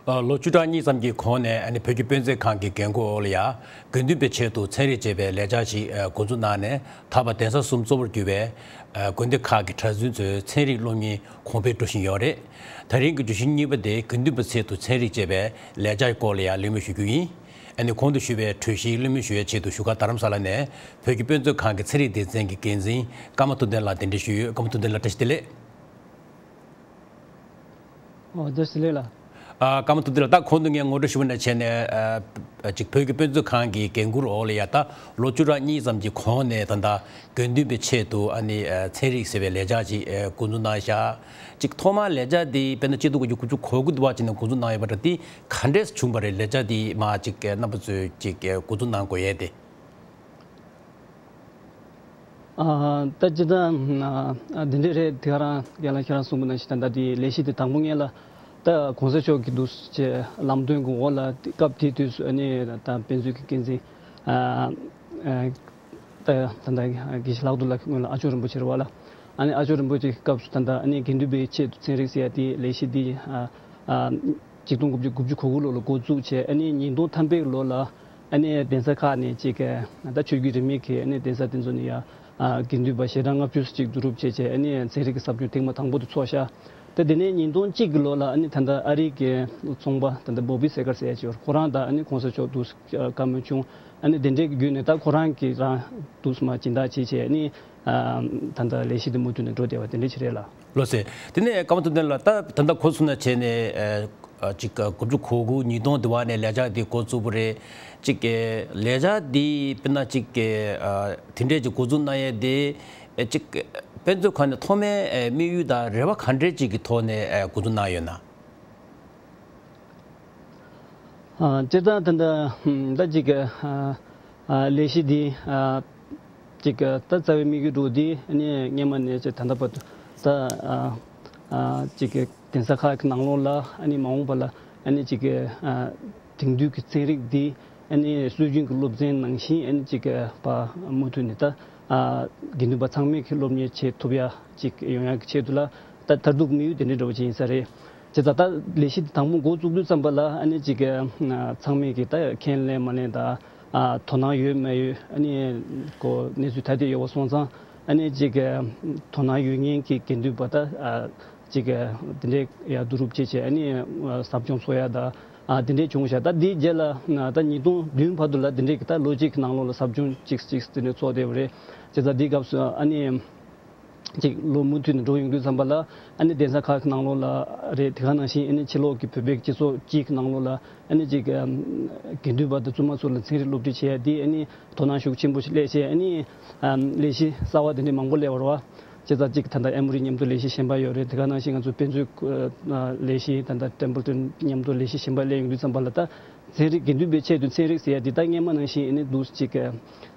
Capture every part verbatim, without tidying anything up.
ལོ་བཅུ་ཕྲག་གཉིས་ཙམ་གྱི་གོང་ནས་ཨ་ནི་བོད་ཀྱི་དཔེ་མཛོད་ཁང་གི་འགན་འཁུར་འོག་ལ་ཡ་དགེ་འདུན་པའི་ཆེད་དུ་ཚན་རིག་ཅེས་པའི་ལས་འཆར་ཞིག་འགོ་འཛུགས་གནང་ནས། ད་བར་གདན་ས་གསུམ་གཙོ་བོར་གྱུར་པའི་དགོན་སྡེ་ཁག་གི་གྲྭ་བཙུན་ཚོས་ཚན་རིག་སློབ་གཉེར་གོང་འཕེལ་འགྲོ་བཞིན་ཡོད་རེད། ད་རིང་གི་བརྗོད་གཞི་གཉིས་པ་དེ་དགེ་འདུན་པའི་ཆེད་དུ་ཚན་རིག་ཅེས་པའི་ལས་འཆར་སྐོར་ལ་ཡ་གླེང་མོལ་ཞུ་རྒྱུ་ཡིན། ཨ་ནི་གོང་དུ་ཞུས་པའི་གྲོས་གཞིའི་གླེང་མོལ་ཞུ་བའི་ཆེད་དུ་བཞུགས་སྒར་རྡ་རམ་ས་ལ་ནས་བོད་ཀྱི་དཔེ་མཛོད་ཁང་གི་ཚན་རིག་སྡེ་ཚན་གྱི་འགན་འཛིན་ཀརྨ་ཐུབ་བསྟན་ལགས་གདན་འདྲེན་ཞུས་ཡོད། ཀརྨ་ཐུབ་བསྟན་ལགས་བཀྲ་ཤིས་བདེ་ལེགས། ཨོ་བཀྲ་ཤིས་བདེ་ལེགས་ལགས། ཨ་ཀརྨ་ཐུབ་བསྟན་ལགས། ད་གོང་དུ་ངས་ངོ་སྤྲོད་ཞུ་བ་ནང་བྱས་ནས། ཨ་ཅིག་བོད་ཀྱི་དཔེ་མཛོད་ཁང་གི་འགན་འཁུར་འོག་ལ་ཡ་ད་ལོ་བཅུ་ཕྲག་གཉིས་ཙམ་གྱི་གོང་ནས་ད་ལྟ་དགེ་འདུན་པའི་ཆེད་དུ་ཨ་ནི་ཨ་ཚན་རིག་ཟེར་བའི་ལས་འཆར་ཅིག་ཨ་འགོ་འཛུགས་གནང་ཤག་ཅིག་ཐོག་མར་ལས་འཆར་འདི་དཔེར་ན་ཆིག་སྟོང་དགུ་བརྒྱ་དགུ་བཅུ་གོ་དགུ་དུ་བ་ཅིག་ནས་འགོ་འཛུགས་གནང་ཡོད་པ་འདྲ། འདི་ག་འདྲས་བྱུང་བ་རེད། ལས་འཆར་འདི་མ་ཅིག་རྣམ་པ་ཚོས་ཅིག་འགོ་འཛུགས་གནང་དགོས་ཡས་དེ། ཨ་ད་ཅི་ད་ཨ་འདི་འདྲས་རེད། དེ་ག་རང་རྒན་ལགས་ཁྱེད་རང་གསུངས་པ་ནང་བཞིན་ད་ལྟ་དེ་ལས་གཞི་དེ་དང་པོ་ངས་ལ་ད་གོང་ས་མཆོག་གི་འདུག་ཅེས་ལམ་སྟོན་གྱི་འོག་ལ་སྐབས་དེ་དུས་སུ་ཨ་ནི་ད་དཔེ་མཛོད་ཀྱི་འགན་འཛིན་ཨ་ཨ་ད་ད་ད་དགེ་བཤེས་ལགས་འདུག་ལ། སྔོན་ལ་ཨ་ཅོ་རིན་པོ་ཆེ་རེད་བ་ལ། ཨ་ནི་ཨ་ཅོ་རིན་པོ་ཆེ་སྐབས་སུ་ད་ལྟ་ཨ་ནི་དགེ་འདུན་པའི་ཆེད་དུ་ཚན་རིག་ཟེར་ཡ་དེ་ལས་གཞི་འདི་ཨ་ཨ་ཆིག་སྟོང་དགུ་བརྒྱ་དགུ་བཅུ་གོ་དགུ་ལོ་ལ་འགོ་བཙུགས་བྱས། ཨ་ནི་ཉིས་སྟོང་ཐམ་པའི་ལོ་ལ་ཨ་ནི་གདན་ས་ཁག་ནས་ཅིག་ད་ཆོས་བརྒྱུད་རིས་མེད་ཀྱི་ཨ་ནི་གདན་ས་དེ་ཚོ་ནས་ཡ་ཨ་དགེ་འདུན་པ་ཞལ་གྲངས་ལྔ་བཅུ་ཅིག་བསྡུ་རུབ་བྱས་བྱས། ཨ་ནི་ཚན་རིག་གི་ཟབ་སྦྱོང་ཐེངས་མ་དང་པོ་དེ་ཚོགས་ཤག་ད་དེ་ནས་ཉིས་སྟོང་གཅིག་གི་ལོ་ལ་ཨ་ནི་ད་ལྟ་ཨ་རིའི་གི་ཚོང་པ་ད་ལྟ་བོ་བི་སེ་ཀར་ཟེར་ཡ་ཅིག་ཡོད། ཁོ་རང་དང་ཨ་ནི་གོང་ས་མཆོག་འདུག་བཀའ་མོལ་བྱུང་། ཨ་ནི་དེ་འདྲའི་གི་བརྒྱུད་ནས་ད་ཁོ་རང་གིས་རང་འདུག་སེ་མ་སྦྱིན་བདག་བྱས་བྱས། ཨ་ནི་ཨ་ད་ལྟ་ལས་གཞི་དེ་མུ་མཐུད་ནས་འགྲོ་བསྡད་པ་དེ་འདྲ་ཞིག་རེད་ལགས། ལགས་སོ། དེ་ནས་ཀརྨ་ཐུབ་བསྟན་ལགས། ད་ད་ལྟ་གོང་གསུངས་ནང་བྱས་ནས་ཨ་ཅིག་དགུ་བཅུ་གོ་དགུ་ཉིས་སྟོང་དེ་བ་ནས་ལས་འཆར་འདི་འགོ་བཙུགས་པ་རེད། ཅིག་ལས་འཆར་འདི་དཔེར་ན་ཅིག་ཨ་དེ་འདྲས་ཅིག་འགོ་འཛུགས་གནང་ཡས་དེ་ཨ་ཅིག་དཔེ་མཛོད་ཁང་ནས་ཐོག་མའི་ཨ་དམིགས་ཡུལ་དང་རེ་བ་ག་འདྲས་ཅིག་གི་ཐོག་ནས་ཨ་འགོ་འཛུགས་གནང་ཡོད་ན། ཨ་སྤྱིར་བཏང་ད་ལྟ་ད་ཅིག་ཨ་ཨ་ལས་གཞི་འདི་ཨ་ཅིག་ད་རྩ་བའི་དམིགས་ཡུལ་འདྲ་བོ་འདི་ནི་སྔོན་མ་ནས་ཅིག་ད་ལྟ་བར་དུ་ད་ཨ་ཨ་ཅིག་གདན་ས་ཁག་གི་ནང་ལོགས་ལ་ཨ་ནི་མ་འོངས་པ་ལ་ཨ་ནི་ཅིག་ཨ་དེང་དུས་ཀྱི་ཚན་རིག་འདི་ཨ་ནི་སྲོལ་རྒྱུན་གྱི་སློབ་ཚན་ནང་བཞིན་ཨ་ནི་ཅིག་པ་མུ་མཐུད་ནས་ད་ཨ་དགེ་འདུན་པ་ཚང་མས་ཀྱི་སློབ་གཉེར་བྱེད་ཐུབ་ཡ་ཅིག་ཡོང་ཡ་གི་ཆེད་དུ་ལ་ད་མཐར་ཐུག་དམིགས་ཡུལ་དེ་འདྲ་འདྲ་བོ་ཅིག་ཡིན་ས་རེད། བྱས་ཙང་ད་ལས་གཞི་དེ་དང་པོ་འགོ་བཙུགས་དུས་ཙམ་པ་ལ་ཨ་ནི་ཅིག་ཨ་ཚང་མས་ཀྱི་ད་ཁས་ལེན་མ་ལེན་དང་ཨ་དོ་སྣང་ཡོད་མ་ཡོད་ཨ་ནི་ཀོ་གནས་ཚུལ་ཐ་དད་ཡོད་པ་སོང་ཙང་། ཨ་ནི་ཅིག་ཨ་དོ་སྣང་ཡོད་མཁན་གྱི་དགེ་འདུན་པ་ད་ཨ་ཅིག་ཨ་དེ་འདྲས་ཡ་བསྡུ་རུབ་བྱས་བྱས་ཨ་ནི་ཨ་ཟབ་སྦྱོང་ཚོགས་ཡ་ད་ཨ་དེ་འདྲས་བྱུང་ཤག་ད་འདིའི་རྗེས་ལ་ད་ཉིས་སྟོང་བདུན་བར་དུ་ལ་དེ་འདྲས་ཀྱི་ད་ལོ་གཅིག་གི་ནང་ལོགས་ལ་ཟབ་སྦྱོང་གཅིག་གཅིག་དེ་འདྲས་ཚོགས་བསྡད་པ་རེད། བྱས་ཙང་འདིའི་སྐབས་སུ་ཨ་ནི། ཅིག་ལོ་མུ་མཐུད་ནས་འགྲོ་ཡོང་དུས་ཙམ་པ་ལ་ཨ་ནི་གདན་ས་ཁག་གི་ནང་ལོགས་ལ་རེད། དེ་ག་ནང་བཞིན་ཨ་ནི་ཕྱི་ལོགས་ཀྱི་བོད་པའི་སྤྱི་ཚོགས་སྤྱིའི་གི་ནང་ལོགས་ལ་ཨ་ནི་ཅིག་ཨམ་དགེ་འདུན་པ་དང་བཙུན་མ་ཚོ་ལ་ཚན་རིག་སློབ་ཁྲིད་བྱེད་ཡ་འདི་ཨ་ནི་དོ་སྣང་ཤུགས་ཆེན་པོ་ཞིག་སླེབས་བྱས། ཨ་ནི་ཨམ་ལས་གཞི་གསར་བ་དེ་འདྲ་མང་པོ་སླེབས་པ་རེད་བ། བྱས་ཙང་ཅིག་ད་ལྟ་ཨེ་མོ་རི་མཉམ་དུ་ལས་གཞི་གཞན་པ་ཡོད་རེད། དེ་ག་ནང་བཞིན་ང་ཚོ་དཔེ་མཛོད་ཨ་ལས་གཞི་ད་ལྟ་ཊེམ་པལ་ཊོན་མཉམ་དུ་ལས་གཞི་གཞན་པ་སླེབས་ཡོང་དུས་ཙམ་པ་ལ་ད། ཚན་རིག་དགེ་འདུན་པའི་ཆེད་དུ་ཚན་རིག་ཟེར་ཡ་འདི་ད་སྔན་མ་ནང་བཞིན་ཨ་ནི་འདུག་ཅིག་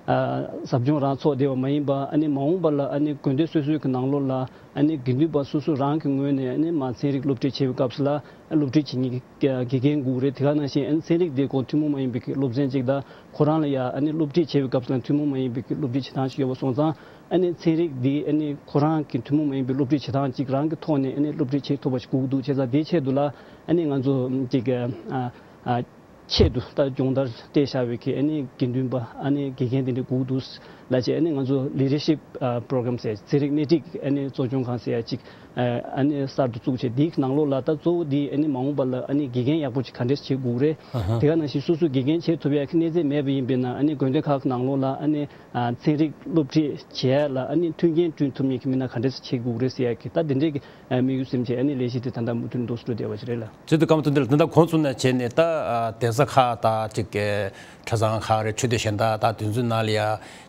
ཨ་ཟབ་སྦྱོང་རང་ཚོགས་བསྡད་པ་མ་ཡིན་པ། ཨ་ནི་མ་འོངས་པ་ལ་ཨ་ནི་དགོན་སྡེ་སོ་སོའི་གི་ནང་ལོགས་ལ་ཨ་ནི་དགེ་འདུན་པ་སོ་སོ་རང་གི་ངོས་ནས་ཨ་ནི་མ་ཚན་རིག་སློབ་ཁྲིད་བྱེད་པའི་སྐབས་སུ་ལ་སློབ་ཁྲིད་བྱེད་མཁན་གྱི་དགེ་རྒན་དགོས་རེད། དེ་ག་ནང་བཞིན་ཨ་ནི་ཚན་རིག་འདི་ཁོ་ཐུན་མོང་མ་ཡིན་པའི་གི་སློབ་ཚན་ཅིག་དང་། ཁོ་རང་ལ་ཡ་ཨ་ནི་སློབ་ཁྲིད་བྱེད་པའི་སྐབས་སུ་ལ་ཐུན་མོང་མ་ཡིན་པའི་གི་སློབ་ཁྲིད་བྱེད་སྟངས་ཤིག་ཡོད་པ་སོང་ཙང་། ཨ་ནི་ཚན་རིག་འདི་ཨ་ནི་ཁོ་རང་གི་ཐུན་མོང་མ་ཡིན་པའི་སློབ་ཁྲིད་བྱེད་སྟངས་ཅིག་རང་གི་ཐོག་ནས་ཨ་ནི་སློབ་ཁྲིད་བྱེད་ཐུབ་པ་ཞིག་དགོས་ཀྱི་འདུག་བྱས་ཙང་དེའི་ཆེད་དུ་ལ་ཨ་ནི་ང་ཚོ་ཅིག་ཨ་ཨ། ཆེད་དུ་ད་སྦྱོང་བརྡར་སྤྲད་བཞག་པའི་གི་ཨ་ནི་དགེ་འདུན་པ་ཨ་ནི་དགེ་རྒན་དེ་འདྲ་དགོས་འདུག་ལབ་བྱས། ཨ་ནི་ང་ཚོ་ལི་ཌར་ཤིབ་ཨ་པོ་རོ་གྷ་རམ་ཟེར་ཚན་རིག་སྣེ་ཁྲིད་ཨ་ནི་གཙོ་སྐྱོང་ཁང་ཟེར་ཡ་ཅིག་ཨ་ནི་གསར་དུ་བཙུགས་བྱས། དེའི་ནང་ལོགས་ལ་ད་གཙོ་བོ་དེ་ཨ་ནི་མ་འོངས་པ་ལ་ཨ་ནི་དགེ་རྒན་ཡག་པོ་ཅིག་ག་འདྲས་བྱེད་དགོས་རེད། ཨ་ཧ། དེ་ག་ནང་བཞིན་སོ་སོ་དགེ་རྒན་བྱེད་ཐུབ་ཡ་གི་གནས་ཚད་མེད་པ་ཡིན་པས་ན་ཨ་ནི་དགོན་སྡེ་ཁག་གི་ནང་ལོགས་ལ་ཨ་ནི་ཨ་ཚན་རིག་སློབ་ཁྲིད་བྱེད་ཡ་ལ་ཨ་ནི་མཐུན་རྐྱེན་བསྐྲུན་ཐུབ་མཁན་གྱི་མི་སྣ་ག་འདྲས་བྱེད་དགོས་རེད་ཟེར་ཡ་གི་ད་དེ་འདྲས་ཀྱི་དམིགས་ཡུལ་ཟིན་བྱས་ཨ་ནི་ལས་གཞི་དེ་ད་ལྟ་མུ་མཐུད་འདུག་སེ་འགྲོ་བསྡད་པ་ཞིག་རེད་ལ། ཇི་ལྟར་ཀརྨ་དོན་འགྲུབ་ལགས་ད་ལྟ་གོང་གསུངས་ནང་བྱས་ནས་ད་ཨ་གདན་ས་ཁག་དང་ཅིག་གི་གྲྭ་ཚང་ཁག་རེད། ཆོས་སྡེ་གཞན་དག་དང་དེ་ཚོའི་ནང་ལ་ཡ་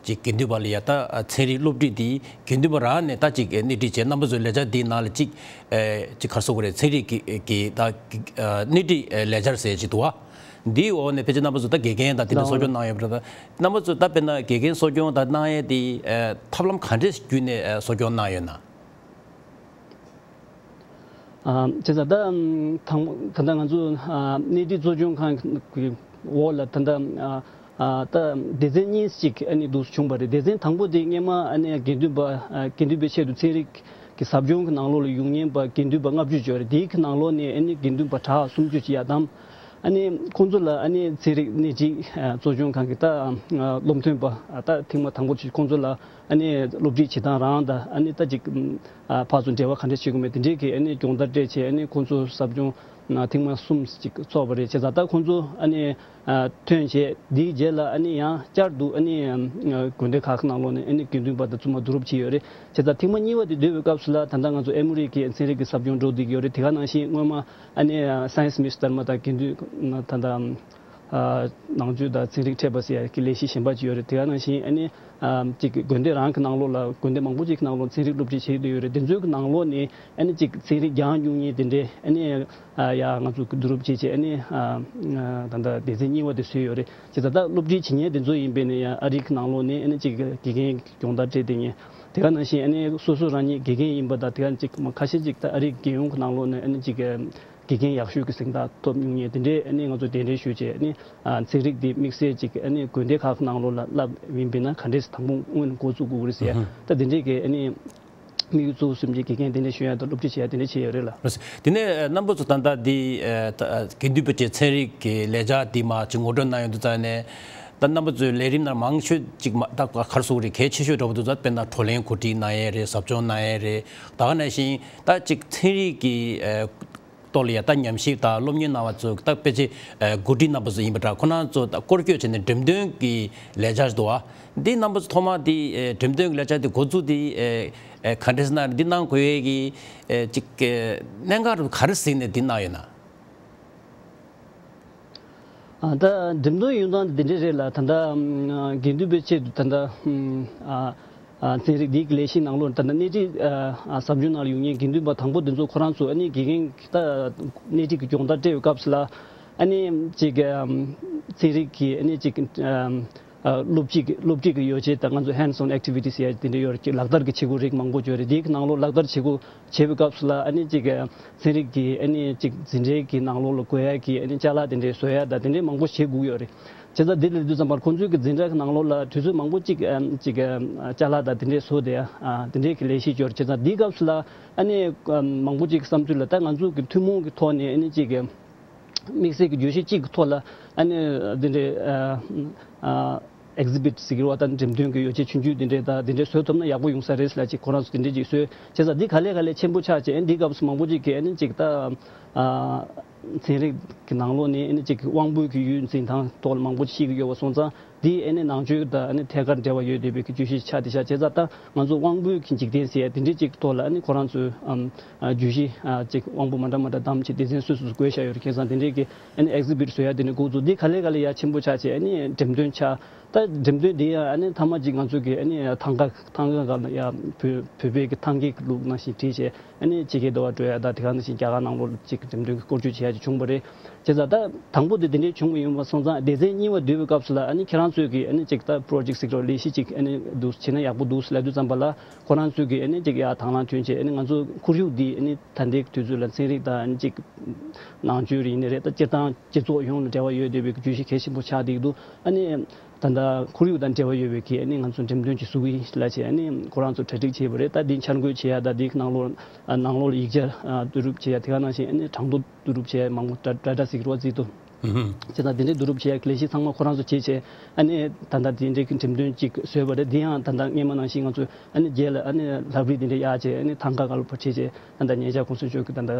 ཅིག་དགེ་འདུན་པ་ལ་ཡ་ད་ཨ་ཚན་རིག་སློབ་ཁྲིད་འདི་དགེ་འདུན་པ་རང་ནས་ད་ཅིག་སྣེ་ཁྲིད་བྱས། རྣམ་པ་ཚོའི་ལས་འཆར་འདིའི་ནང་ལ་ཅིག་ཨེ་ཅིག་ག་རེ་ཟེར་དགོས་རེད། ཚན་རིག་གི་གི་ད་གི་ཨ་སྣེ་ཁྲིད་ཨེ་ལས་འཆར་ཟེར་ཅིག་འདུག་བ། འདིའི་འོག་ནས་ཕལ་ཆེར་རྣམ་པ་ཚོ་ད་དགེ་རྒན་དང་དེ་འདྲ་གསོ་སྐྱོང་གནང་ཡོད་པ་རེད། ད་རྣམ་པ་ཚོས་ད་དཔེར་ན་དགེ་རྒན་གསོ་སྐྱོང་དང་གནང་ཡས་དེ་ཨེ་ཐབས་ལམ་ག་འདྲས་བརྒྱུད་ནས་ཨེ་གསོ་སྐྱོང་གནང་ཡོད་ན། ཨ་བྱས་ཙང་ད་དང་ད་ལྟ་ང་ཚོ་ཨ་སྣེ་ཁྲིད་གཙོ་སྐྱོང་ཁང་གི་འོག་ལ་ད་ལྟ་ཨ་ཨ་ད་སྡེ་ཚན་གཉིས་ཤིག་ཨ་ནི་འདུག་སེ་བྱུང་བ་རེད། སྡེ་ཚན་དང་པོ་དེ་སྔོན་མ་ཨ་ནི་དགེ་འདུན་པ་ཨ་དགེ་འདུན་པའི་ཆེད་དུ་ཚན་རིག་ གི་ཟབ་སྦྱོང་གི་ནང་ལོགས་ལ་ཡོང་མཁན་པ་དགེ་འདུན་པ་ལྔ་བཅུ་ཅིག་ཡོད་རེད། དེའི་གི་ནང་ལོགས་ནས་ཨ་ནི་དགེ་འདུན་པ་གྲྭ་སུམ་ཅུ་ཅིག་ཡར་བདམས། ཨ་ནི་ཁོང་ཚོ་ལ་ཨ་ནི་ཚན་རིག་སྣེ་ཁྲིད་གཙོ་སྐྱོང་ཁང་གི་ད་སློབ་ཐོན་པ་ད་ཐེངས་མ་དང་པོ་ཅིག་ཁོང་ཚོ་ལ་ཨ་ནི་སློབ་ཁྲིད་བྱེད་སྟངས་རང་དང་ཨ་ནི་ད་ཅིག་ཕར་ཚུར་འབྲེལ་བ་ག་འདྲས་བྱེད་དགོས་མེད་དེ་འདྲས་ཀྱི་ཨ་ནི་སྦྱོང་བརྡར་སྤྲད་བྱས། ཨ་ནི་ཁོང་ཚོ་ཟབ་སྦྱོང་ཐེངས་མ་གསུམ་ཅིག་ཚོགས་པ་རེད། བྱས་ཙང་ད་ཁོང་ཚོ་ཨ་ནི་ཐོན་བྱས་དེའི་རྗེས་ལ་ཨ་ནི་ཡང་བསྐྱར་དུ་ཨ་ནི་དགོན་སྡེ་ཁག་གི་ནང་ལོགས་ནས་ཨ་ནི་དགེ་འདུན་པ་དང་བཙུན་མ་བསྡུ་རུབ་བྱས་ཡོད་རེད། བྱས་ཙང་ཐེངས་མ་གཉིས་པ་དེ་སྡོད་པའི་སྐབས་སུ་ལ་ད་ལྟ་ང་ཚོ་ཨེ་མོ་རི་གི་ཚན་རིག་གི་ཟབ་སྦྱོང་འགྲོ་བསྡད་ཀྱི་ཡོད་རེད། དེ་ག་ནང་བཞིན་སྔོན་མ་ཨ་ནི་སའེན་སི་མིས་དར་མ་དང་དགེ་འདུན་ད་ལྟ་ནང་ཆོས་དང་ཚན་རིག་འཕྲད་པ་ཟེར་ཡ་གི་ལས་གཞི་གཞན་པ་ཅིག་ཡོད་རེད། དེ་ག་ནང་བཞིན་ཨ་ནི་ཅིག་དགོན་སྡེ་རང་གི་ནང་ལོགས་ལ་དགོན་སྡེ་མང་པོ་ཅིག་གི་ནང་ལོགས་ཚན་རིག་སློབ་ཁྲིད་བྱེད་ཀྱི་ཡོད་རེད། དེ་ཚོའི་གི་ནང་ལོགས་ནས་ཨ་ནི་ཅིག་ཚན་རིག་རྒྱང་རྒྱུག་མཁན་དེ་འདྲས་ཨ་ནི་ཡ་ང་ཚོ་གི་བསྡུ་རུབ་བྱས་བྱས་ཨ་ནི་ད་ལྟ་སྡེ་ཚན་གཉིས་པ་དེ་བཟོས་ཡོད་རེད། བྱས་ཙང་ད་སློབ་ཁྲིད་བྱེད་མཁན་དེ་ཚོ་ཡིན་པས་ན་ཡང་ཨ་རི་གི་ནང་ལོགས་ནས་ཨ་ནི་ཅིག་དགེ་རྒན་སྦྱོང་བརྡར་སྤྲད་བསྡད་མཁན་དེ་ག་ནང་བཞིན་ཨ་ནི་སོ་སོ་རང་ཉིད་དགེ་རྒན་ཡིན་པ་དང་། དེ་ག་ཅིག་ཁ་ཤས་ཅིག་ད་ཨ་རི་རྒྱལ་ཡོངས་ཀྱི་ནང་ལོགས་ནས་ཨ་ནི་ཅིག་དགེ་རྒན་ཡག་ཤོས་ཀྱི་གཟེངས་རྟགས་ཐོབ་མྱོང་མཁན་དེ་འདྲས་ཨ་ནི་ང་ཚོ་གདན་འདྲེན་ཞུས་བྱས། ཨ་ནི་ཚན་རིག་འདི་དམིགས་བསལ་ཅིག་ཨ་ནི་དགོན་སྡེ་ཁག་གི་ནང་ལོགས་ལ་བསླབ་ཡིན་པས་ན་ག་འདྲས་དང་པོ་སྔོན་འགོ་བཙུགས་དགོས་ཀྱི་རེད་ཟེར་ཡ། ད་དེ་འདྲས་ཀྱི་ཨ་ནི་དམིགས་ཡུལ་གཙོ་བོ་གསུམ་གྱི་དགེ་རྒན་གདན་འདྲེན་ཞུ་ཡ་དང་སློབ་ཁྲིད་བྱེད་ཡ་དེ་འདྲས་བྱས་ཡོད་རེད་ལ། རེད། དེ་ནས་རྣམ་པ་ཚོ་ད་ལྟ་འདི་དགེ་འདུན་པ་ཅིག་ཚན་རིག་གི་ལས་འཆར་འདི་མ་ཅིག་ངོ་སྤྲོད་གནང་ཡོང་དུས་ཙང་ནས། ད་རྣམ་པ་ཚོའི་ལས་རིམ་ནང་མང་ཤོས་ཅིག་མ་ད་ག་རེ་ཟེར་དགོས་རེད། གལ་ཆེ་ཤོས་འདྲ་པོ་འདུག་ཙང་དཔེར་ན་བགྲོ་གླེང་གོ་སྒྲིག་གནང་ཡས་རེད། ཟབ་སྦྱོང་གནང་ཡས་རེད། ད་ག་ནང་བཞིན་ད་ཅིག་ཚན་རིག་གི་ཐོག་ལ་ཡ་ད་ཉམས་ཞིབ་དང་སློབ་གཉེར་གནང་བ་ཚོ་ད་ཕལ་ཆེར་འགོ་ཁྲིད་རྣམ་པ་ཚོ་ཡིན་པ་འདྲ། ཁོ་རང་ཚོ་ད་སྐོར་སྐྱོད་བྱས་ནས་འགྲེམས་སྟོན་གྱི་ལས་འཆར་འདུག་བ། འདི་རྣམ་པ་ཚོ་ཐོག་མ་འདི་འགྲེམས་སྟོན་གྱི་ལས་འཆར་འདི་འགོ་འཛུགས་འདི་ག་འདྲས་གནང་རེད། འདི་གནང་དགོས་ཡས་ཀྱི་ཅིག་གནད་འགག་ག་རེ་གཟིགས་ནས་འདི་གནང་ཡོད་ན། ཨ་ད་འགྲེམས་སྟོན་ཡོང་སྟངས་འདི་འདྲས་རེད་ལ། ད་ལྟ་ཨམ་དགེ་འདུན་པའི་ཆེད་དུ་ད་ལྟ་ཨམ་ཨ་ཨ་ཚན་རིག་འདིའི་ལས་གཞི་ནང་ལོགས་ད་ལྟ་སྣེ་ཁྲིད་ཨ་ཨ་ཟབ་སྦྱོང་ནང་ལ་ཡོང་མཁན་དགེ་འདུན་པ་དང་པོ་འདི་ཚོ་ཁོ་རང་ཚོ་ཨ་ནི་དགེ་རྒན་ད་སྣེ་ཁྲིད་ཀྱི་སྦྱོང་བརྡར་སྤྲད་པའི་སྐབས་སུ་ལ་ཨ་ནི་ཅིག་ཨམ་ཚན་རིག་གི་ཨ་ནི་ཅིག་ཨམ་ཨ་སློབ་ཁྲིད་ཀྱི་སློབ་ཁྲིད་ཀྱི་ཡོ་བྱད་དང་ང་ཚོ་hands-on activities ཟེར་ཡ་དེ་འདྲ་ཡོད་རེད། ཅིག་ལག་བསྟར་གྱི་བྱེད་སྒོ་རིགས་མང་པོ་ཡོད་རེད། དེའི་ནང་ལོགས་ལག་བསྟར་བྱེད་སྒོ་བྱེད་པའི་སྐབས་སུ་ལ་ཨ་ནི་ཅིག་ཚན་རིག་གི་ཨ་ནི་ཅིག་འཛིན་གྲྭའི་གི་ནང་ལོགས་ལ་དགོས་ཡ་གི་ཨ་ནི་ཅ་ལག་དེ་འདྲའི་བཟོ་ཡ་དང་དེ་འདྲའི་མང་པོ་བྱེད་དགོས་ཡོད་རེད། བྱས་ཙང་དེ་ལས་དུས་ཙམ་པར་ཁོང་ཚོའི་གི་འཛིན་གྲྭ་གི་ནང་ལོགས་ལ་དུས་ཚོད་མང་པོ་ཅིག་ཨ་ཅིག་ཨ་ཅ་ལག་དང་དེ་འདྲའི་བཟོ་དེ་ཨ་དེ་འདྲའི་གི་ལས་གཞི་ཡོད་རེད། བྱས་ཙང་དེའི་སྐབས་སུ་ལ་ཨ་ནི་ཨ་མང་པོ་ཅིག་བསམ་ཚུལ་ལ་ད་ང་ཚོ་གི་ཐུན་མོང་གི་ཐོག་ནས་ཨ་ནི་ཅིག་གི་དམིགས་བསལ་གྱི་བརྗོད་གཞི་གཅིག་གི་ཐོག་ལ་ཨ་ནི་འདི་འདྲའི་ཨ་ཨ་exhibit་ཟེར་གྱི་རེད་བ། ད་འགྲེམས་སྟོན་གྱི་ཡོ་བྱད་ཆུང་ཆུང་འདི་འདྲའི་ད་འདི་འདྲའི་བཟོ་ཐུབ་ན་ཡག་པོ་ཡོང་ས་རེད་ལབ་ཅིག་ཁོ་རང་ཚོ་འདི་འདྲའི་ཅིག་བཟོས། བྱས་ཙང་འདི་ག་ལེ་ག་ལེ་ཆེན་པོ་ཆགས་བྱས། ཨ་འདི་སྐབས་སུ་མང་པོ་ཅིག་གིས་ཨ་ནི་ཅིག་ད་ཨ་ཚན་རིག་གི་ནང་ལོགས་ནས་ཨ་ནི་ཅིག་དབང་པོའི་གི་ཡུལ་འཛིན་སྟངས་ཐོག་ལ་མང་པོ་ཅིག་ཤེས་ཀྱི་ཡོད་པ་སོང་ཙང་། འདི་ཨ་ནི་ནང་ཆོས་དང་ཨ་ནི་ཐད་ཀར་འབྲེལ་བ་ཡོད་བསྡད་པའི་གི་བརྗོད་གཞི་ཆགས་བསྡད་ཤག་བྱས་ཙང་ད་ང་ཚོ་དབང་པོའི་གི་འཇིག་རྟེན་ཟེར་ཡ་དེ་འདྲའི་ཅིག་ཐོག་ལ་ཨ་ནི་ཁོ་རང་ཚོའི་ཨམ་ཨ་བརྗོད་གཞི་ཨ་ཅིག་དབང་པོ་མ་འདྲ་མ་འདྲ་བདམས་བྱས་སྡེ་ཚན་སོ་སོ་སོ་བགོས་བཞག་ཡོད་རེད། ཁ་སང་དེ་འདྲའི་གི་ཨ་ནི་exhibit་བཟོ་ཡ་དེ་ནི་འགོ་བཙུགས། འདི་ག་ལེ་ག་ལེ་ཡ་ཆེན་པོ་ཆགས་བྱས་ཨ་ནི་འགྲེམས་སྟོན་ཆགས། ད་འགྲེམས་སྟོན་འདི་ཡང་ཨ་ནི་མཐའ་མ་ཅིག་ང་ཚོ་གི་ཨ་ནི་ཐང་ག་ཐང་ག་སྒང་ལ་ཡ་བོད་བོད་པའི་གི་ཐང་གའི་གི་ལུགས་ནང་བཞིན་བྲིས་བྱས། ཨ་ནི་ཕྱི་རྒྱལ་དུ་བ་འགྲོ་ཡ་དང་དེ་ག་ནང་བཞིན་རྒྱ་གར་ནང་ལོགས་ཅིག་འགྲེམས་སྟོན་གྱི་སྐོར་སྐྱོད་བྱེད་ཡ་ཅིག་བྱུང་བ་རེད། བྱས་ཙང་ད་དང་པོ་དེ་དེ་འདྲའི་བྱུང་བ་ཡིན་པ་སོང་ཙང་སྡེ་ཚན་གཉིས་པ་བསྡུས་པའི་སྐབས་སུ་ལ་ཨ་ནི་ཁྱེད་རང་ཚོས་ཀྱིས་ཨ་ནི་ཅིག་ད་project་ཟེར་གྱི་རོ་ལས་གཞི་ཅིག་ཨ་ནི་འདུག་བྱས་ན་ཡག་པོ་འདུག་ལབ་དུས་ཙམ་པ་ལ་ཁོ་རང་ཚོས་ཀྱིས་ཨ་ནི་ཅིག་ཡ་དང་བླངས་ཐོན་བྱས་ཨ་ནི་ང་ཚོ་ཁོར་ཡུག་འདི་ཨ་ནི་ད་ལྟའི་དུས་ཚོད་ལ་ཚན་རིག་དང་ཨ་ནི་ཅིག་ནང་ཆོས་རིག་གནས་རེད། ད་སྤྱིར་བཏང་སྤྱི་ཚོགས་ཡོངས་ལ་འབྲེལ་བ་ཡོད་བསྡད་པའི་བརྗོད་གཞི་གལ་ཆེན་པོ་ཆགས་བསྡད་ཀྱི་འདུག་ཨ་ནི། ད་ལྟ་ཁོར་ཡུག་དང་འབྲེལ་བ་ཡོད་པའི་གི་ཨ་ནི་ང་ཚོ་འགྲེམས་སྟོན་ཅིག་བཟོ་གི་ཡིན་ལབ་བྱས་ཨ་ནི་ཁོ་རང་ཚོ་གྲ་སྒྲིག་བྱས་པ་རེད། ད་འདི་འཆར་འགོད་བྱེད་ཡ་དང་འདིའི་ནང་ལོགས་ནང་ལོགས་ལ་ཡིག་ཆ་བསྡུ་རུབ་བྱེད་ཡ་དེ་ག་ནང་བཞིན་ཨ་ནི་གྲངས་ཐོ་བསྡུ་རུབ་བྱེད་ཡ་མང་པོ་ཌ་ཌ་ཊ་ཟེར་གི་རེད་བ་རྩིས་ཐོ། ཨུ་ཧུམ། བྱས་ཙང་དེ་འདྲའི་བསྡུ་རུབ་བྱེད་ཡ་གི་ལས་གཞི་ཚང་མ་ཁོ་རང་ཚོ་བྱས་བྱས་ཨ་ནི་ད་ལྟ་དེ་འདྲའི་གི་འགྲེམས་སྟོན་ཅིག་བཟོས་པ་རེད། འདི་ཡང་ད་ལྟ་སྔོན་མ་ནང་བཞིན་ང་ཚོས་ཨ་ནི་རྗེས་ལ་ཨ་ནི་ལྷ་བྲིས་དེ་འདྲ་གཡར་བྱས་ཨ་ནི་ཐང་ག་སྒང་ལ་ཕར་བྱས་བྱས་ད་ལྟ་ཉེ་ཆར་གོང་ས་མཆོག་གི་ད་ལྟ་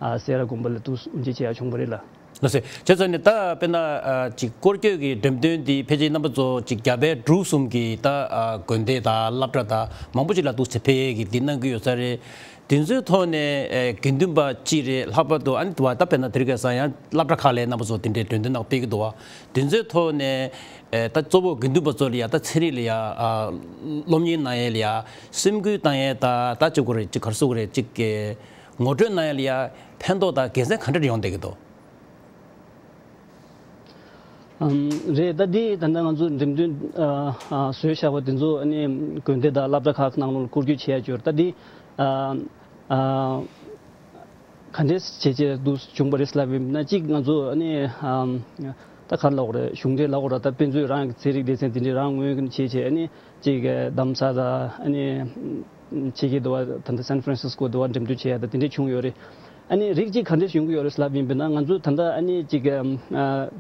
ཨ་སེ་ར་དགོན་པ་ལ་འདུག་སེ་དབུ་འབྱེད་བྱེད་ཡ་བྱུང་བ་རེད་ལ། ལགས་སོ། བྱས་ཙང་ནི་ད་དཔེར་ན་ཨ་ཅིག་སྐོར་སྐྱོད་ཀྱི་འགྲེམས་སྟོན་འདི་ཕལ་ཆེར་རྣམ་པ་ཚོ་ཅིག་རྒྱ་བལ་འབྲུག་གསུམ་གྱི་ད་ཨ་དགོན་སྡེ་དང་སློབ་གྲྭ་དང་མང་པོ་ཅིག་ལ་འདུག་སེ་ཕེབས་ཡས་ཀྱི་འདི་གནང་གི་ཡོད་ས་རེད། དེ་ཚོའི་ཐོག་ནས་ཨ་དགེ་འདུན་པ་གཅིག་རེད། ལྷག་པར་དུ་ཨ་ནི་དུ་བ་ད་དཔེར་ན་དེ་རིང་ཁ་སང་ཡང་སློབ་གྲྭ་ཁག་ལ་རྣམ་པ་ཚོ་དེ་འདྲའི་འགྲེམས་སྟོན་ནང་ཕེབས་ཀྱི་འདུག་བ། དེ་ཚོའི་ཐོག་ནས་ཨ་ད་གཙོ་བོ་དགེ་འདུན་པ་ཚོ་ལ་ཡ་ད་ཚན་རིག་ལ་ཡ་ཨ་སློབ་གཉེར་གནང་ཡས་ལ་ཡ་སེམས་འགུལ་བཏང་ཡས་ད་ད་ཅིག་གོ་རེད། ཅིག་ག་རེ་ཟེར་དགོས་རེད། ཅིག་གི་ངོ་སྤྲོད་གནང་ཡས་ལ་ཡ་ཕན་ཐོགས་དང་དགེ་མཚན་ག་འདྲ་ཡོང་བསྡད་ཀྱི་འདུག་ཨམ་རེད། ད་འདི་ད་ལྟ་ང་ཚོ་འགྲེམས་སྟོན་ཨ་ཨ་བཟོས་བཞག་པ་དེ་ཚོ་ཨ་ནི་དགོན་སྡེ་དང་སློབ་གྲྭ་ཁག་ནང་ལོགས་ལ་སྐོར་སྐྱོད་བྱེད་ཡ་ཅིག་ཡོད་རེད། ད་འདི་ཨ་ཨ་ག་འདྲས་བྱས་བྱས་འདུག་བྱུང་བ་རེད་ལབ་ཡིན་ན་གཅིག་ང་ཚོ་ཨ་ནི་ཨམ་ ད་ག་རེ་ལབ་དགོས་རེད། གཞུང་འབྲེལ་ལབ་དགོས་རེད། ད་དཔེ་མཛོད་རང་གི་ཚན་རིག་སྡེ་ཚན་དེ་འདྲས་རང་ངོས་ཀྱིས་བྱས་བྱས། ཨ་ནི་ཅིག་གདམ་ས་དང་། ཨ་ནི་ཕྱི་རྒྱལ་དུ་བ་ད་ལྟ་སན་ཧྥ་རན་སིས་ཀོ་དུ་བ་འགྲེམས་སྟོན་བྱེད་ཡ་ད་དེ་འདྲས་བྱུང་ཡོད་རེད། ཨ་ནི་རིགས་གཅིག་ག་འདྲས་ཡོང་གི་ཡོད་རེད་ལབ་ཡིན་པ་ཡིན་ན། ང་ཚོ་ད་ལྟ་ཨ་ནི་ཅིག་ཨ་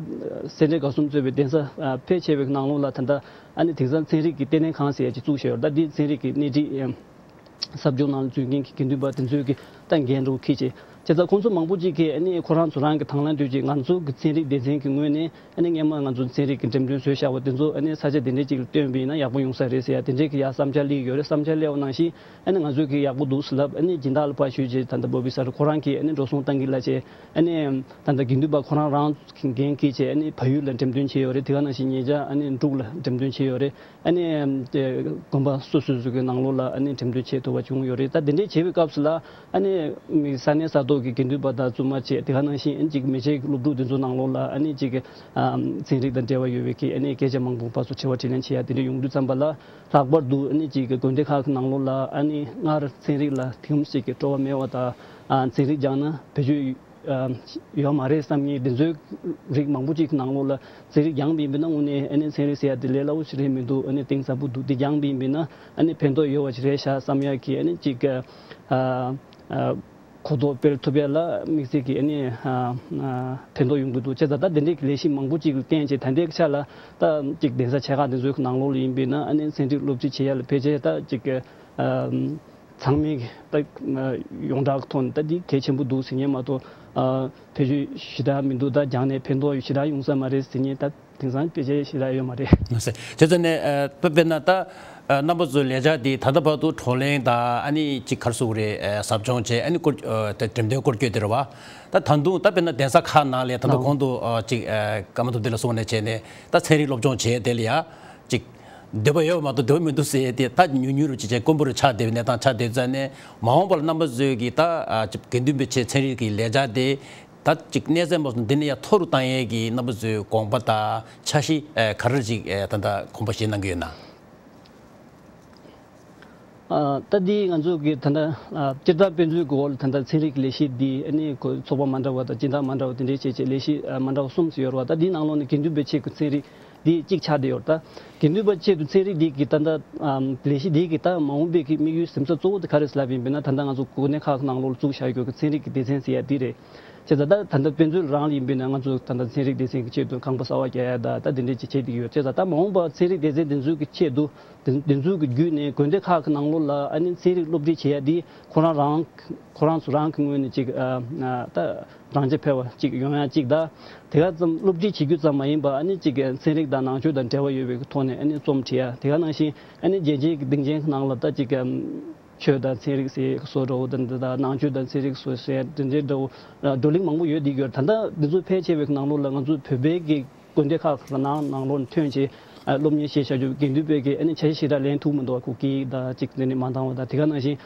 སེ་འབྲས་དགའ་གསུམ་གཙོས་པའི་གདན་ས་ཨ་ཕལ་ཆེ་བའི་ནང་ལོགས་ལ་ད་ལྟ་ཨ་ནི་དེང་སང་ཚན་རིག་གི་ལྟེ་གནས་ཁང་ཟེར་ཡ་ཅིག་བཙུགས་བཞག་ཡོད་རེད། ད་འདི་ཚན་རིག་གི་སྣེ་ཁྲིད་ཨ་ཟབ་སྦྱོང་ནང་ལ་འཛུལ་མཁན་གྱི་དགེ་འདུན་པ་དེ་ཚོས་ཀྱི་ད་འགན་རུ་འཁྱེར་བྱས། བྱས་ཙང་ཁོང་ཚོ་མང་པོ་ཅིག་གིས་ཨ་ནི་ཁོ་རང་ཚོ་རང་གི་དང་བླངས་དུས་ཀྱི་ང་ཚོ་གི་ཚན་རིག་སྡེ་ཚན་གྱི་ངོས་ནས་ཨ་ནི་སྔོན་མ་ང་ཚོ་ཚན་རིག་གི་འགྲེམས་སྟོན་བཟོས་བཞག་པ་དེ་ཚོ་ཨ་ནི་ས་ཆ་དེ་འདྲས་ཅིག་ལ་བཏོན་པ་ཡིན་ན་ཡག་པོ་ཡོང་ས་རེད་ཟེར་ཡ་དེ་འདྲས་ཀྱི་ཡ་བསམ་འཆར་སླེབས་ཡོད་རེད། བསམ་འཆར་སླེབས་པ་ནང་བཞིན་ཨ་ནི་ང་ཚོས་ཀྱི་ཡག་པོ་འདུག་ཟེར་ལབ། ཨ་ནི་སྦྱིན་བདག་ལ་ཕར་ཞུས་རྗེས་ད་ལྟ་བོ་བི་སར་ཁོ་རང་གིས་ཨ་ནི་འགྲོ་སོང་བཏང་གི་ལ་བྱས། ཨ་ནི་ད་ལྟ་དགེ་འདུན་པ་ཁོ་རང་རང་གི་འགན་འཁྱེར་བྱས་ཨ་ནི་བལ་ཡུལ་ལ་འགྲེམས་སྟོན་བྱས་ཡོད་རེད། དེ་ག་ནང་བཞིན་ཉེ་ཆར་ཨ་ནི་འབྲུག་ལ་འགྲེམས་སྟོན་བྱས་ཡོད་རེད། ཨ་ནི་དེ་དགོན་པ་སོ་སོ་སོ་གི་ནང་ལོགས་ལ་ཨ་ནི་འགྲེམས་སྟོན་བྱེད་ཐུབ་པ་བྱུང་ཡོད་རེད། ད་དེ་འདྲའི་བྱེད་པའི་སྐབས་སུ་ལ་ཨ་ནི་མི་ས་གནས་ས་ཐོག་གི་དགེ་འདུན་པ་དང་བཙུན་མ་བཅས། དེ་ག་ནང་བཞིན་ཨ་ནི་ཅིག་མི་ཆེན་གྱི་སློབ་ཕྲུག་དེ་ཚོ་ནང་ལོགས་ལ་ཨ་ནི་ཅིག་ཨ་ཚན་རིག་དང་འབྲེལ་བ་ཡོད་པའི་གི་ཨ་ནི་སྐད་ཆ་མང་པོ་ཕར་ཚུར་དྲི་བ་དྲིས་ལན་བྱེད་ཡ་དེ་འདྲ་ཡོང་དུས་ཙམ་པ་ལ། ལྷག་པར་དུ་ཨ་ནི་ཅིག་གི་དགོན་སྡེ་ཁག་གི་ནང་ལོགས་ལ་ཨ་ནི་སྔར་ཚན་རིག་ལ་དེ་ཙམ་ཞིག་གི་སྤྲོ་བ་མེད་པ་དང་། ཨ་ཚན་རིག་སྦྱངས་ན་བེད་སྤྱོད་ཨ་ཡོད་མ་རེད་བསམ་མཁན་དེ་ཚོའི་རིགས་མང་པོ་ཅིག་གི་ནང་ལོགས་ལ་ཚན་རིག་སྦྱངས་པ་ཡིན་པ་ཡིན་ན་དངོས་གནས་ཨ་ནི་ཚན་རིག་ཟེར་ཡ་དེ་ལས་སླ་པོ་ཞིག་རེད་མི་འདུག། ཨ་ནི་གཏིང་ཟབ་པོ་འདུག། དེ་སྦྱངས་པ་ཡིན་པ་ཡིན་ན་ཨ་ནི་ཕན་ཐོགས་ཡོད་པ་ཞིག་རེད་ཤག་བསམ་ཡ་གི་ཨ་ནི་ཅིག་ཨ་ཨ་གོ་རྟོགས་སྤེལ་ཐུབ་ཡ་ལ་དམིགས་བསལ་གྱི་ཨ་ནི་ཨ་ཨ་ཕན་ཐོགས་ཡོང་གི་འདུག། བྱས་ཙང་ད་དེ་འདྲའི་གི་ལས་གཞི་མང་པོ་ཅིག་ལ་བརྟེན་བྱས་ད་ལྟའི་ཆ་ལ་ད་ཅིག་གདན་ས་ཆེ་ཁག་དེ་ཚོའི་ནང་ལོགས་ལ་ཡིན་པ་ཡིན་ན་ཨ་ནི་ཚན་རིག་སློབ་ཁྲིད་བྱེད་ཡ་ལ་ཕལ་ཆེར་ད་ཅིག་ཨ་ཚང་མས་ད་ཡོངས་གྲགས་ཀྱི་ཐོག་ནས་ད་འདི་གལ་ཆེན་པོ་འདུག་ཟེར་མཁན་མ་གཏོགས། ཨ་ཕལ་ཆེར་ཞེ་དྲག་མི་འདུག། ད་སྦྱངས་ནས་ཕན་ཐོགས་ཞེ་དྲག་ཡོང་ས་མ་རེད་ཟེར་མཁན་ད་དེང་སང་ཕལ་ཆེར་ཞེ་དྲག་ཡོད་མ་རེད། ལགས་སོ། བྱས་ཙང་ནས་ཨ་དཔེར་ན་ད་ཨ་རྣམ་པ་ཚོའི་ལས་འཆར་འདི་ད་ལྟ་བར་དུ་བགྲོ་གླེང་དང་ཨ་ནི་ཅིག་ག་རེ་ཟེར་དགོས་རེད། ཨ་ཟབ་སྦྱོང་བྱས། ཨ་ནི་སྐོར་ཨ་དེ་འགྲེམས་སྟོན་སྐོར་སྐྱོད་དེ་རེད་བ། ད་ད་དུང་ད་དཔེར་ན་གདན་ས་ཁག་ནང་ལ་ད་ལྟ་ལགས། གོང་དུ་ཨ་ཅིག་ཨ་ཀརྨ་ཐུབ་བསྟན་ལགས་གསུངས་པ་ནང་བཞིན་བྱས་ནས་ད་ཚན་རིག་སློབ་སྦྱོང་བྱས་དེ་ལ་ཡ་ཅིག་འདོད་པ་ཡོད་པ་མ་གཏོགས་འདོད་པ་མི་འདུག་ཟེར་ཏེ་ད་ཉུང་ཉུང་རུ་ཅིག་བྱས་དཀོན་པོ་རུ་ཆགས་བསྡད་པའི་གནས་སྟངས་ཆགས་བསྡད་ཙང་ནས། མ་འོངས་པ་ལ་རྣམ་པ་ཚོས་ཀྱིས་ད་ཨ་ཅིག་དགེ་འདུན་པའི་ཆེད་ཚན་རིག་གི་ལས་འཆར་དེ་ད་ཅིག་གནས་ཚད་མ་སོང་འདི་ནས་ཡར་མཐོ་རུ་བཏང་ཡས་ཀྱི་རྣམ་པ་ཚོའི་དགོངས་པ་དང་འཆར་གཞི་ཨ་ག་རེ་ཅིག་ཨ་ད་ལྟ་དགོངས་པ་བཞེས་གནང་གི་ཡོད་ན། ཨ་ད་འདི་ང་ཚོ་གི་ད་ལྟ་ཨ་སྤྱིར་བཏང་དཔེ་མཛོད་ཀྱི་འོག་ལ་ད་ལྟ་ཚན་རིག་གི་ལས་གཞི་འདི་ཨ་ནི་ཁོ་ཚོགས་པ་མ་འདྲ་བ་དང་སྦྱིན་བདག་མ་འདྲ་བ་དེ་འདྲའི་བྱས་བྱས་ལས་གཞི་ཨ་མ་འདྲ་བ་གསུམ་ཙམ་ཡོད་རེད་བ། ད་འདིའི་ནང་ལོགས་ནས་དགེ་འདུན་པའི་ཆེད་ཀྱི་ཚན་རིག་འདི་གཅིག་ཆགས་བསྡད་ཡོད་རེད། ད་དགེ་འདུན་པ་ཆེད་དུ་ཚན་རིག་འདི་གི་ད་ལྟ་ཨམ་ལས་གཞི་འདི་གི་ད་མ་འོངས་པའི་གི་དམིགས་ཡུལ་ཟིན་ས་གཙོ་བོ་དེ་ག་རེ་ཟེར་ལབ་ཡིན་པ་ཡིན་ན། ད་ལྟ་ང་ཚོ་དགོན་སྡེ་ཁག་གི་ནང་ལོགས་ལ་བཙུགས་བཞག་ཡོད་གི་ཚན་རིག་གི་སྡེ་ཚན་ཟེར་ཡ་འདི་རེད། བྱས་ཙང་ད་ད་ལྟ་དཔེ་མཛོད་རང་ལ་ཡིན་པ་ཡིན་ན་ང་ཚོ་ད་ལྟ་ཚན་རིག་སྡེ་ཚན་གྱི་ཆེད་དུ་ཁང་པ་གསར་པ་རྒྱག་ཡ་ད་ད་དེ་འདྲས་ཅིག་བྱེད་བསྡད་ཀྱི་ཡོད། བྱས་ཙང་ད་མ་འོངས་པར་ཚན་རིག་སྡེ་ཚན་དེ་ཚོའི་གི་ཆེད་དུ་དེ་དེ་ཚོའི་གི་བརྒྱུད་ནས་དགོན་སྡེ་ཁག་གི་ནང་ལོགས་ལ་ཨ་ནི་ཚན་རིག་སློབ་ཁྲིད་བྱེད་ཡ་འདི་ཁོ་རང་རང་ཁོ་རང་ཚོ་རང་གི་ངོས་ནས་ཅིག་ཨ་ཨ་ད་རང་རྐྱ་འཕེར་བ་ཅིག་ཡོང་ཡ་གཅིག་དང་། དེ་ག་ཙམ་སློབ་ཁྲིད་བྱེད་རྒྱུ་ཙམ་མ་ཡིན་པར་ཨ་ནི་ཅིག་ཚན་རིག་དང་ནང་ཆོས་དང་འབྲེལ་བ་ཡོད་པའི་ཐོག་ནས་ཨ་ནི་རྩོམ་བྲིས་ཡ། དེ་ག་ནང་བཞིན་ཨ་ནི་རྒྱལ་སྤྱིའི་གི་སྡིངས་ཆའི་ནང་ལ་ད་ཅིག་ཨམ་ཆོས་དང་ཚན་རིག་ཟེར་བཟོ་འདྲ་བོ་དང་འདི་དང་ནང་ཆོས་དང་ཚན་རིག་བཟོ་ཟེར་དེ་འདྲའི་འདྲ་བོ་བགྲོ་གླེང་མང་པོ་ཡོད་བསྡད་ཀྱི་ཡོད། ད་ལྟ་འདི་ཚོ་ཕལ་ཆེ་བའི་ནང་ལོགས་ལ་ང་ཚོ་བོད་པའི་གི་དགོན་སྡེ་ཁག་གི་ནང་ནང་ལོགས་ནས་ཐོན་བྱས་ཨ་སློབ་གཉེར་བྱས་བཞག་རྒྱུ་དགེ་འདུན་པའི་གི་ཨ་ནི་འཆར་གཞི་ཞེ་དྲག་ལེན་ཐུབ་མི་འདུག། ག་སྐད་ཡིག་དང་ཅིག་དེ་ནས་མ་འདང་བ་དང་དེ་ག་ནང་བཞིན་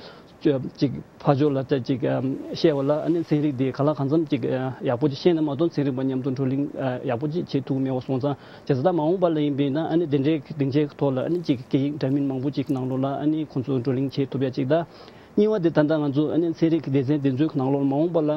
ཅིག་ཕར་ཕྱོགས་ལ་ཅིག་ཨམ་བཤད་པ་ལ་ཨ་ནི་ཚན་རིག་དེ་ག་ལ་གང་འཚམ་ཅིག་ཨ་ཡག་པོ་ཅིག་ཤེས་ན་མ་གཏོགས་ཚན་རིག་པ་མཉམ་དུ་བགྲོ་གླེང་ཨ་ཡག་པོ་ཅིག་བྱེད་ཐུབ་མེད་པ་སོང་ཙང་། བྱས་ཙང་ད་མ་འོངས་པ་ལ་ཡིན་པས་ན་ཨ་ནི་དེ་འདྲའི་སྡིངས་ཆའི་ཐོག་ལ་ཨ་ནི་ཅིག་སྐད་ཡིག་འདྲ་མིན་མང་པོ་ཅིག་ནང་ལོགས་ལ་ཨ་ནི་ཁོང་ཚོ་བགྲོ་གླེང་བྱེད་ཐུབ་ཡ་ཅིག་དང་། གཉིས་པ་དེ་ད་ལྟ་ང་ཚོ་ཨ་ནི་ཚན་རིག་གི་སྡེ་ཚན་དེ་ཚོའི་ནང་ལོགས་ལ་མ་འོངས་པ་ལ་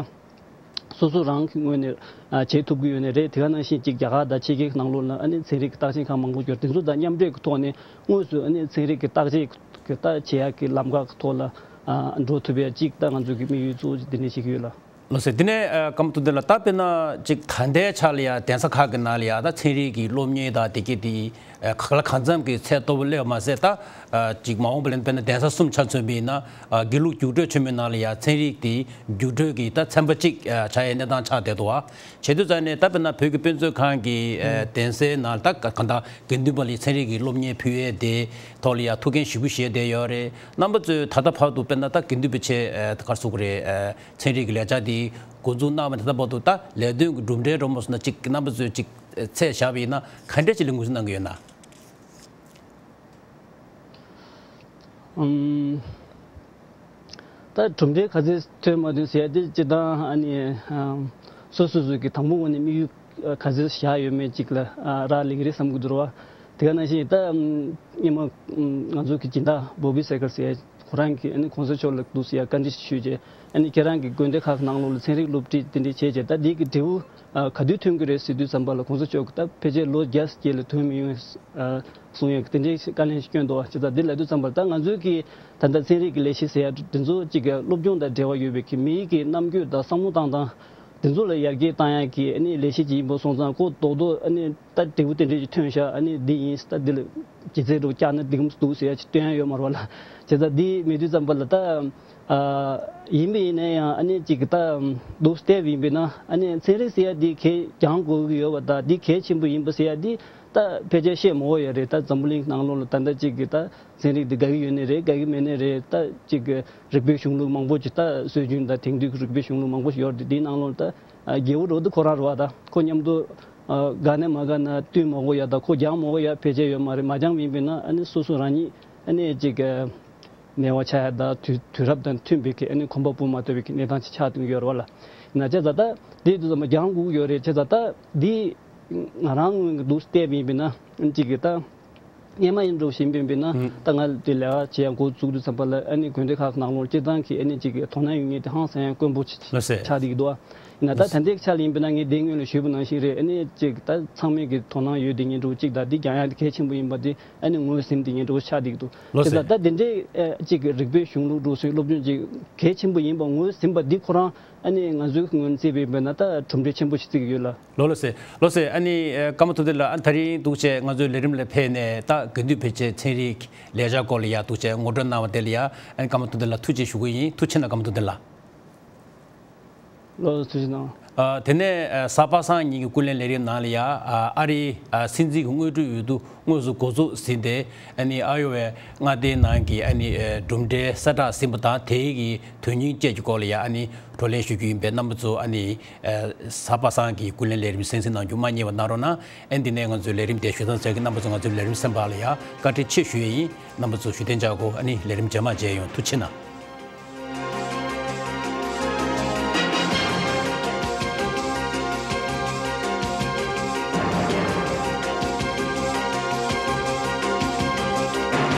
སོ་སོ་རང་གི་ངོས་ནས་ཨ་བྱེད་ཐུབ་ཀྱི་ཡོད་ནའི་རེད། དེ་ག་ནང་བཞིན་ཅིག་རྒྱ་གར་དང་ཕྱི་རྒྱལ་གྱི་ནང་ལོགས་ལ་ཨ་ནི་ཚན་རིག་གི་རྟགས་ཅན་ཁང་མང་པོ་ཡོད། དེ་ཚོ་དང་མཉམ་འབྲེལ་གྱི་ཐོག་ནས་དངོས་སུ་ཨ་ནི་ཚན་རིག་གི་བརྟག་དཔྱད་ཀྱི་ད་བྱེད་ཡག་གི་ལམ་ཁ་གི་ཐོག་ལ་ཨ་འགྲོ་ཐུབ་ཡ་ཅིག་ད་ང་ཚོ་གི་དམིགས་ཡུལ་གཙོ་བོ་ཅིག་དེ་འདྲ་ཞིག་ཡོད་ལ། ལགས་སེ། དེ་ནས་ཨ་ཀརྨ་ཐུབ་བསྟན་ལགས། ད་དཔེར་ན་ཅིག་ད་ལྟའི་ཆ་ལ་ཡ་གདན་ས་ཁག་གི་ནང་ལ་ཡ་ད་ཚན་རིག་གི་སློབ་གཉེར་དང་དེ་གའི་དེ་ཨ་ག་ལ་གང་འཚམ་གྱི་ཚད་མཐོ་པོ་སླེབས་པ་མ་ཟད། ད་ཨ་ཅིག་མ་འོངས་པ་ལ་དཔེར་ན་གདན་ས་གསུམ་ཆ་མཚོན་པ་ཡིན་ན་ཨ་དགེ་ལུགས་རྒྱུགས་སྤྲོད་ཆེན་མོའི་ནང་ལ་ཡ་ཚན་རིག་དེ་རྒྱུགས་སྤྲོད་ཀྱི་ད་ཚན་པ་གཅིག་ཨ་ཆགས་ཡའི་གནས་སྟངས་ཆགས་བསྡད་འདུག་བ། བྱེད་དུས་ཙང་ནས་ད་དཔེར་ན་བོད་ཀྱི་དཔེ་མཛོད་ཁང་གི་ཨ་གདན་སའི་ནང་ད་ག་གང་ལྟར་དགེ་འདུན་པ་ལ་ཚན་རིག་གི་སློབ་གཉེར་ཕུལ་ཡས་དེ་ཐོག་ལ་ཡ་ཐུགས་འགན་ཞེ་པོ་བཞེས་བསྡད་ཡོད་རེད། རྣམ་པ་ཚོས་ད་ལྟ་བར་དུ་དཔེར་ན་ད་དགེ་འདུན་པའི་ཆེད་ཨ་ག་རེ་ཟེར་དགོས་རེད། ཨ་ཚན་རིག་གི་ལས་འཆར་འདི་འགོ་འཛུགས་གནང་བ་ནས་ད་ལྟ་བར་དུ་ད་ལས་དོན་གྱི་གྲུབ་འབྲས་འདྲ་མོ་སོང་ན་ཅིག་རྣམ་པ་ཚོས་ཅིག་ཚད་བཞག་པ་ཡིན་ན་ག་འདྲས་ཅིག་ལ་ངོས་འཛིན་གནང་གི་ཡོད་ན། ཨམ། ད་གྲུབ་འབྲས་ག་ཚད་ཐོན་མ་ཐོན་ཟེར་ཡ་དེ་སྤྱིར་བཏང་ཨ་ནི་ཨམ་སོ་སོ་སོ་གི་དང་པོ་ངོས་ནས་དམིགས་ཡུལ་ག་ཚད་བཞག་ཡོད་མེད་ཅིག་ལ་ཨ་རག་ལས་ཀྱི་རེད་བསམ་གྱི་འདུག་ར་བ། དེ་ག་ནང་བཞིན་ད་ཨམ་སྔོན་མ་ཨམ་ང་ཚོ་གི་སྦྱིན་བདག་བོ་བི་སར་ཀལ་ཟེར་ཡ། ཁོ་རང་གིས་ཨ་ནི་གོང་ས་མཆོག་ལ་འདུག་སེ་ཡ་བཀའ་འདྲི་ཞུས་རྗེས། ཨ་ནི་ཁྱེད་རང་གི་དགོན་སྡེ་ཁག་ནང་ལོགས་ལ་ཚན་རིག་སློབ་ཁྲིད་དེ་འདྲ་བྱས་རྗེས། ད་འདི་གི་འབྲས་བུ་ཨ་ག་དུས་ཐོན་གྱི་རེད་ཟེར་དུས་ཙམ་པ་ལ། གོང་ས་མཆོག་གིས་ད་ཕལ་ཆེར་ལོ་བརྒྱ་ཅིག་ལ་ཐོན་མི་ཡོང་ཨ་གསུང་ཡ་གི་དེ་འདྲའི་བཀའ་ལན་ཞིག་བསྐྱོན་འདུག་བ། བྱས་ཙང་འདི་ལབ་དུས་ཙམ་པ་ལ་ད་ང་ཚོའི་གི་ད་ལྟ་ཚན་རིག་གི་ལས་གཞི་ཟེར་ཡ་དེ་ཚོ་གཅིག་གི་སློབ་སྦྱོང་དང་འབྲེལ་བ་ཡོད་པའི་གི་མིའི་གི་རྣམ་དཔྱོད་དང་བསམ་བློ་བཏང་སྟངས་དེ་ཚོ་ལ་ཡར་རྒྱས་བཏང་ཡ་གི་ཨ་ནི་ལས་གཞི་ཅིག་ཡིན་པ་སོང་ཙང་། ཁོ་རྡོག་རྡོག་ཨ་ནི་ད་འབྲས་བུ་དེ་འདྲ་ཞིག་ཐོན་ཤག་ཨ་ནི་འདི་ཡིན། ད་འདི་ལ་གྱེས་ཚད་འདྲ་བོ་བཀྱག་ན་འགྲིག་གམ་འདུག་ཟེར་ཡ་ཅིག་སྟོན་ཡ་ཡོད་མ་རེད་བ་ལ། བྱས་ཙང་འདི་མེད་དུས་ཙམ་པ་ལ་ད་ཨ་ཡིན་པ་ཡིན་ན་ཡང་ཨ་ནི་ཅིག་ད་འདུག་བལྟས་པ་ཡིན་པས་ན། ཨ་ནི་ཚན་རིག་ཟེར་ཡ་འདི་གལ་སྦྱང་དགོས་ཀྱི་ཡོད་པ་དང་། འདི་གལ་ཆེན་པོ་ཡིན་པ་ཟེར་ཡ་འདི་ད་ཕལ་ཆེར་བཤད་མ་དགོས་ཡ་རེད། ད་འཛམ་བུ་གླིང་ནང་ལོགས་ལ་ད་ལྟ་ཅིག་གི་ད་ཚན་རིག་འདི་དགའ་གི་ཡོད་ནི་རེད། དགའ་གི་མེད་ནི་རེད། ད་ཅིག་གི་རིག་པའི་གཞུང་ལུགས་མང་པོ་ཅིག་ད་སྲོལ་རྒྱུན་དང་དེང་དུས་ཀྱི་རིག་པའི་གཞུང་ལུགས་མང་པོ་ཞིག་ཡོད་རེད། འདིའི་ནང་ལོགས་ད་ཨ་རྒྱལ་པོ་འདྲ་བོ་འདི་ཁོ་རང་རེད་བ། ད་ཁོ་མཉམ་དུ་ཨ་དགའ་ན་མ་དགའ་ན་བསྟུན་མ་དགོས་ཡ་དང་། ཁོ་སྦྱང་མ་དགོས་ཡ་ཕལ་ཆེར་ཡོད་མ་རེད། མ་སྦྱངས་པ་ཡིན་པས་ན་ཨ་ནི་སོ་སོ་རང་ཉིད་ཨ་ནི་ཅིག་གི་ནད་པ་ཆགས་ཡ་དང་། དུས་དུས་རབས་དང་མཐུན་པའི་གི་ཨ་ནི་གོམ་པ་སྤོ་མ་ཐུབ་པའི་གི་གནས་སྟངས་ཅིག་ཆགས་བསྡད་ཀྱི་ཡོད་རེད་བ་ལ། ཡིན་ན་བྱས་ཙང་ད་འདི་དུས་ཙམ་པ་སྦྱང་དགོས་ཀྱི་ཡོད་རེད། བྱས་ཙང་ད་འདི་ང་རང་ངོས་ཀྱི་འདུག་བལྟས་པ་ཡིན་པས་ན་ཅིག་གི་ད་སྔས་མ་ཡིན་འགྲོ་བཞིན་པ་ཡིན་པས་ན། ཨང་། ད་ང་དེ་ལས་ཀ་བྱེད་ཡ་འགོ་བཙུགས་དུས་ཙམ་པ་ལ་ཨ་ནི་དགོན་སྡེ་ཁག་ནང་ལོགས་སྤྱིར་བཏང་གི་ཨ་ནི་ཅིག་གི་དོ་སྣང་ཡོད་མཁན་དེ་ཧང་སང་ཡ་དཀོན་པོ་ཅིག་ལགས་སེ། ཆགས་བསྡད་ཀྱི་འདུག་ཨ། ཡིན་ན་ད་ལགས་སེ། ད་ལྟའི་ཆ་ལ་ཡིན་པས་ན་ངས་དེ་སྔོན་ལ་ཞུས་པ་ནང་བཞིན་རེད། ཨ་ནི་ཅིག་ད་ཚང་མས་ཀྱི་དོ་སྣང་ཡོད་བསྡད་མཁན་འདྲ་བོ་ཅིག་དང་། འདི་སྦྱང་ཡ་དེ་གལ་ཆེན་པོ་ཡིན་པ་དེ་ཨ་ནི་ངོས་ཟིན་བསྡད་མཁན་འདྲ་བོ་ཆགས་བསྡད་ཀྱི་འདུག་ལགས་སེ། བྱས་ཙང་ད་དེ་འདྲའི་ཨ་ཅིག་གི་རིག་པའི་གཞུང་ལུགས་འདྲ་བོ་སོགས་སློབ་སྦྱོང་ཅིག་གལ་ཆེན་པོ་ཡིན་པ་ངོས་ཟིན་པ་འདི་ཁོ་རང་ཨ་ནི་ང་ཚོའི་ངོས་ནས་བརྩིས་པ་ཡིན་པས་ན་ད་གྲུབ་འབྲས་ཆེན་པོ་ཞིག་བརྩི་གི་ཡོད་ལ། ལགས་ལགས་སེ། ལགས་སེ། ཨ་ནི་ཨ་ཀརྨ་ཐུབ་བསྟན་ལགས། ཨ་ནི་དེ་རིང་འདུག་བྱས་ང་ཚོའི་ལས་རིམ་ལ་ཕེབས་ནས་ད་དགེ་འདུན་ཕལ་ཆེར་ཚན་རིག་ལས་འཆར་སྐོར་ལ་ཡ་འདུག་བྱས་ངོ་སྤྲོད་གནང་བ་དེ་ལ་ཡ། ཨ་ནི་ཀརྨ་ཐུབ་བསྟན་ལགས་ཐུགས་རྗེ་ཆེ་ཞུ་གི་ཡིན། ཐུགས་རྗེ་ཆེ་གནང་། ཀརྨ་ཐུབ་བསྟན་ལགས། ལགས་སོ། ཐུགས་རྗེ་གནང་། ཨ་དེ་ནས་ཨ་གཟའ་པ་སངས་ཉིན་གྱི་ཀུན་གླེང་ལས་རིམ་ནང་ལ་ཡ། ཨ་ཨ་རིའི་ཨ་སྲིད་འཛིན་གྱི་དངོས་གྲུབ་འོས་བསྡུ་དངོས་སུ་འགོ་འཛུགས་ཟིན་ཏེ། ཨ་ནི་ཨ་ཡོ་ཝའི་མངའ་སྡེའི་ནང་གི་ཨ་ནི་ཨ་གྲུབ་འབྲས་གསལ་བསྒྲགས་ཟིན་པ་དང་། དེའི་གི་དོན་སྙིང་བཅས་ཀྱི་སྐོར་ལ་ཡ་ཨ་ནི་བགྲོ་གླེང་ཞུ་རྒྱུ་ཡིན་པས། རྣམ་པ་ཚོ་ཨ་ནི་ཨ་གཟའ་པ་སངས་ཀྱི་ཀུན་གླེང་ལས་རིམ་གསན་གཟིགས་གནང་རྒྱུ་མ་བསྙེལ་བ་གནང་རོགས་གནང་། ཨ་ནི་དེ་ནས་ང་ཚོའི་ལས་རིམ་དེ་ཞུ་མཚམས་བཅད་ཀྱི། རྣམ་པ་ཚོ་ང་ཚོའི་ལས་རིམ་གསན་པ་ལ་ཡ་བཀའ་དྲིན་ཆེ་ཞུ་ཡས་ཡིན། རྣམ་པ་ཚོ་བཞུགས་གདན་འཇགས་དགོས། ཨ་ནི་ལས་རིམ་རྗེས་མ་མཇལ་ཡོང་། ཐུགས་རྗེ་གནང་།